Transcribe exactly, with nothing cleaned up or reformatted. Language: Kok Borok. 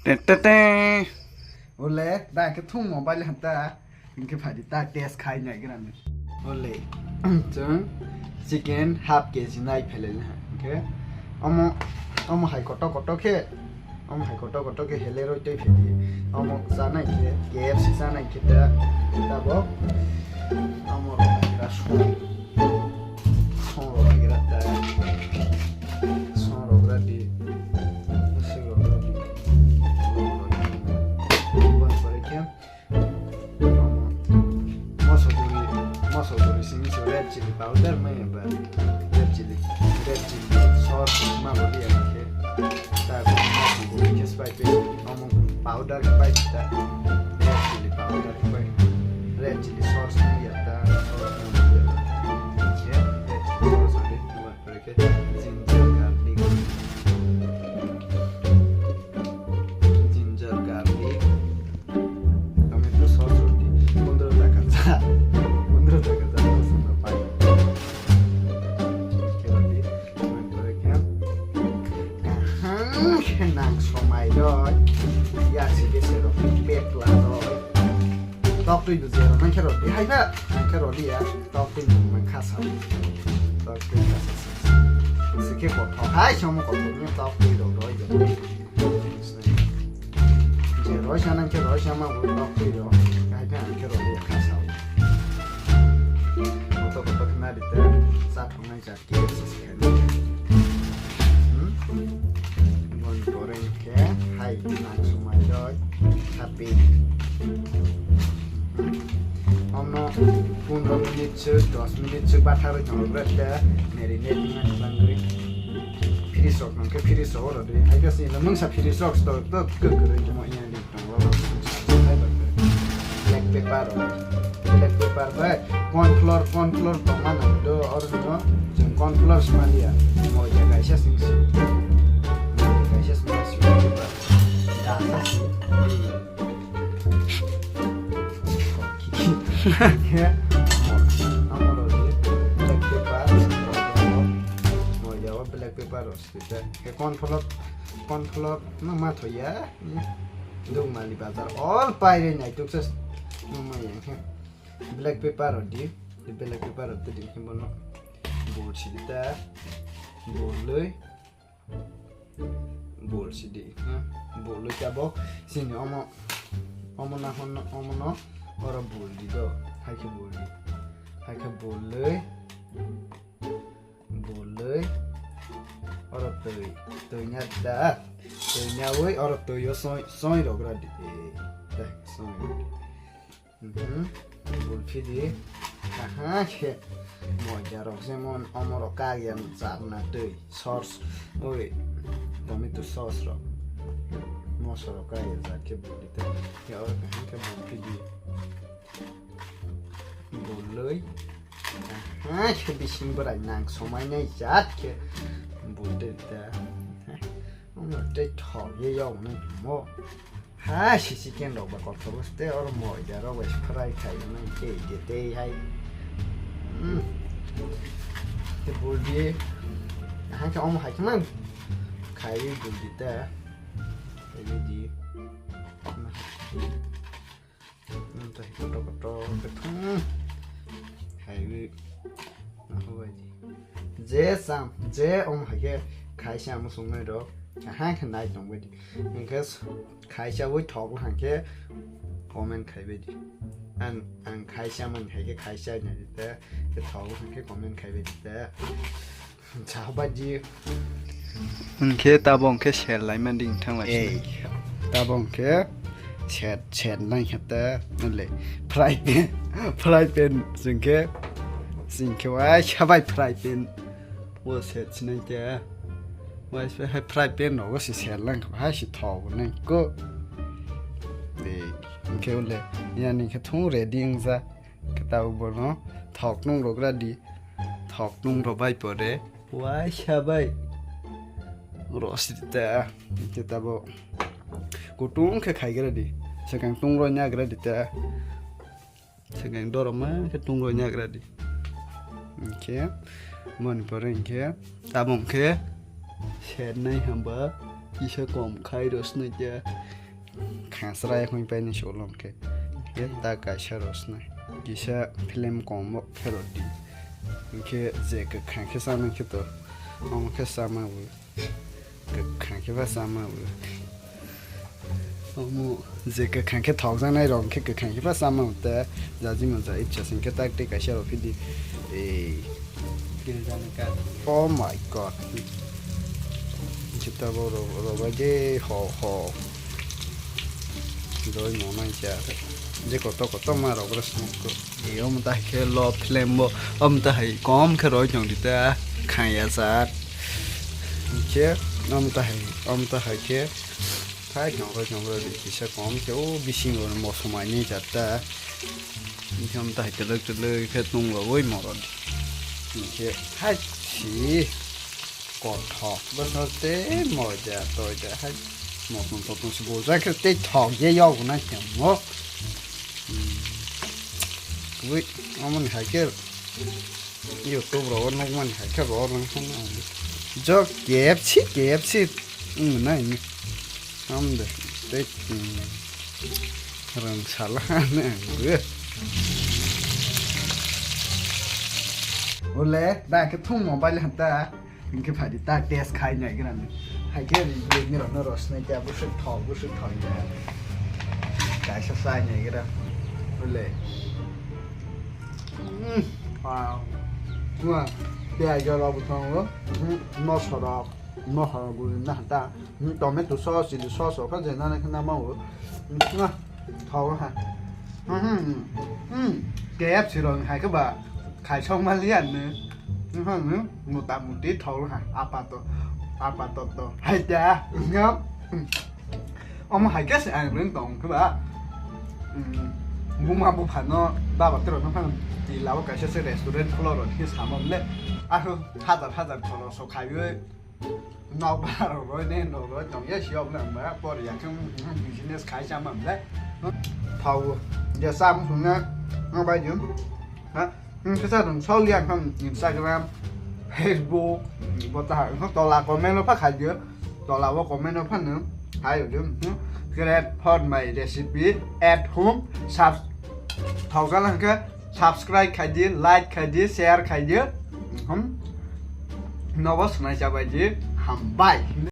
Te te te. Ole, da ke thung mobile hata. Inke phadi ta test khai nai gram. Ole. Chwng chicken half K G nai phele na. Inke omo, omo hai koto koto khe, omo hai koto koto khe hele roi tei phedi. Omo chanai khe K F C chanai khe ta, ta bo. Omo rok hai gra song. Song rok hai gra ta. Song rok gra di. Sing rok gra di. Song rok gra di. Buat pore khe. Moso guri, moso guri simi se red chili powder mai ba red chili, red chili sauce ma boli ya khe ta moso guri khe spai pe omo powder khe pai ta red chili powder khe pai red chili sauce mai ya ta sauce ma boli ya khe red chili sauce ri. Pore khe ginger garlic, ginger garlic, tomato sauce roti, pondro taka cha, pondro taka cha, sauce no pai. Khe roti, pore khe, kaham khe nang somai roi, ya si bese rok, pepla roi. Tok twi bo zero nang khe rodi hai pha, nang khe rodi ya. Tok twi bo mang kha sa. Tok twi kha sa. Sikhe kothok hai somo kothok ni tok twi rok roi bo. Je roi sa nang khe roi sa ma bo tok twi rok. Hai pha nang khe rodi ya kha sa. Kothok kothok na di te sa thong nai ja. Boni pore khe hai nang somai roi happy. Omno pondro minute swk, dos minute swk batharwi tongo, bwrwkhe marinate wngmani bagwi. Fridge rok nangkhe fridge rok oro di. Hai khe sini mungsa fridge rok store to kwk kwrwi tongma wngya di. Black pepper rok. Black pepper bai corn flour, corn flour tongma nang do oro no chwng corn flour sma liya. Moida kaisa sing si. Moida kaisa sma si. Dasa si. Amo rodi black pepper. Moida o black pepper rok si. Corn flour, corn flour no ma thoya. Dukmali bazar all pairwi naituksa nungmani hwnkhe black pepper rw di, black pepper rw twi di hwnkhe bono bol sidi ta, bolwi, bol sidi, ha, bolwi tabok chini omo, omo nahorno, omono oro bol di do, hai khe bol di, hai khe bolwi. Bolwi oro twi, twi nya da, twi nyawi oro twi o soi, soi rok ra di, eh, da, soi rok di. Mhm. Bulphi di, aha khe moida rok jemon omo rok kagyan charna twi, sauce, oi, tomato sauce rok, moso rok kagyan jat khe bulphi twi, khe oro kaham khe bulphi di. Bolwi. Aha, khe bising bwrai nang somai nai jat khe. Bul de da. Omo tei thok ye yok nai mo. Ha, si chicken rok ba kothok bwswk tei oro moida rok bai fry khai nai tei de tei hai. Hmm. Te bul di. Aha khe omo hai khe mang. Khai bul di da. Khai di. Nang tei kotor kotor khe thung. Hai wi. Nang bai di. Je sam, je om hai khe khaisa muchungnai rok. Aha khe nai tong bai di. Hingkhe khaisa wi thok hang khe comment khai bai di. Ang, ang khaisa man hai khe khaisa nai di te. Khe thok hang khe comment khai bai di te. Chahbaji. Hwnkhe tabok hwnkhe ser laima ding thang lai. Ei, tabok hwnkhe ser, ser nai khe ta, le, fry pan, fry pan, chwng khe, chwng khe waisa bai fry pan. O ser sinai khe, waisa hai fry pan rogo se ser lang kha, hai se thok nai ko. Ei, hwnkhe le, yani khe thung ready wngja. Khe tabuk bono thok nung rok ra di. Thok nung rok bai pore waisa bai rosita. Khe tabuk kutung khe khai gra di. Swkang tung roi na gra di ta. Swkang doroma khe tung roi na gra di. Hwnkhe moni pore hwnkhe tabuk khe sernai hamba. Kisa kom khai rosnai khe. Khasra ya khung paini solom khe. Khe ta kaisa rosnai. Kisa film kom bo pherodi. Khe je kwkhang khe sama khe to. Omo khe sama bo. Kwkhang khe ba sama bo. Omo je kwkhang khe thokjaknai rok khe kwkhang khe ba sama bo ta jaji manja ichha sing khe tak tei kaisa rw phidi. Ei. Oh my God. Juta bo rw-, rw bai de ho ho. Doi mo nai cha. Je koto koto ma rw gra smoke ko. Ei, omo ta hai khe lo film bo, omo ta hai kom khe roi tong di ta, khaya sat. Khe, omo ta hai, omo ta hai khe, thai tong roi tong roi di kisa kom khe, o bising rok moso mai ni jat ta. Khe omo ta hai twlwk twlwk khe tung rogoi morot. Khe, hai si. Kothok bwswk tei moja toja hai motom totom se bujak khe tei thok ye yok na khe mo. Ui, omo ni hai khe YouTube rogo nukmani hai khe bo rwng khe na. Jo K F C, K F C wng nai ni. Hamde tei rwng sala na. Ule, da khe thung mobile hanta. Hinkhe phadi ta test khai nai gra ni. Hai khe ri ni rok no rosnai kya busuk thok busuk thok ya. Kaisa sai nai gra. Ule. Mm. Wow. Wa. Piyaj rok bo tongo. Mm. Mosla rok. Mosla rok guri na ta. Mm. Tomato sauce, chili sauce rok kha je nana khe nama o. Mm. Thago ha. Hmm, hmm, hmm. K F C rok hai khe ba khai song ma liya ne. Hmm, hmm, mota moti thok ha. Apato, apato to. Hai ta. Ngam. Hmm. Omo hai khe se ang ring tong khe ba. Hmm. Buma buphano baba tero no phang. Ti labo kaisa se restaurant kholo ro khe samam le. Aho hajar hajar khoro so khaiwi. Nok barok roi ne, nok roi tong ya, si ok nang ba, por ya khe, hmm, business khai cha man le. Thau, ya sam sung na, ma bai jum. Ha, hmm, khe sa dong, sol ya kham Instagram, Facebook, bo ta ha, tola comment no pha khai jum. Tola bo comment no pha no, khai jum. Hmm, great for my recipe at home, sub, thau ka lang khe, subscribe khai di, like khai di, share khai di. Hmm, nobo sunai cha bai di, hambai.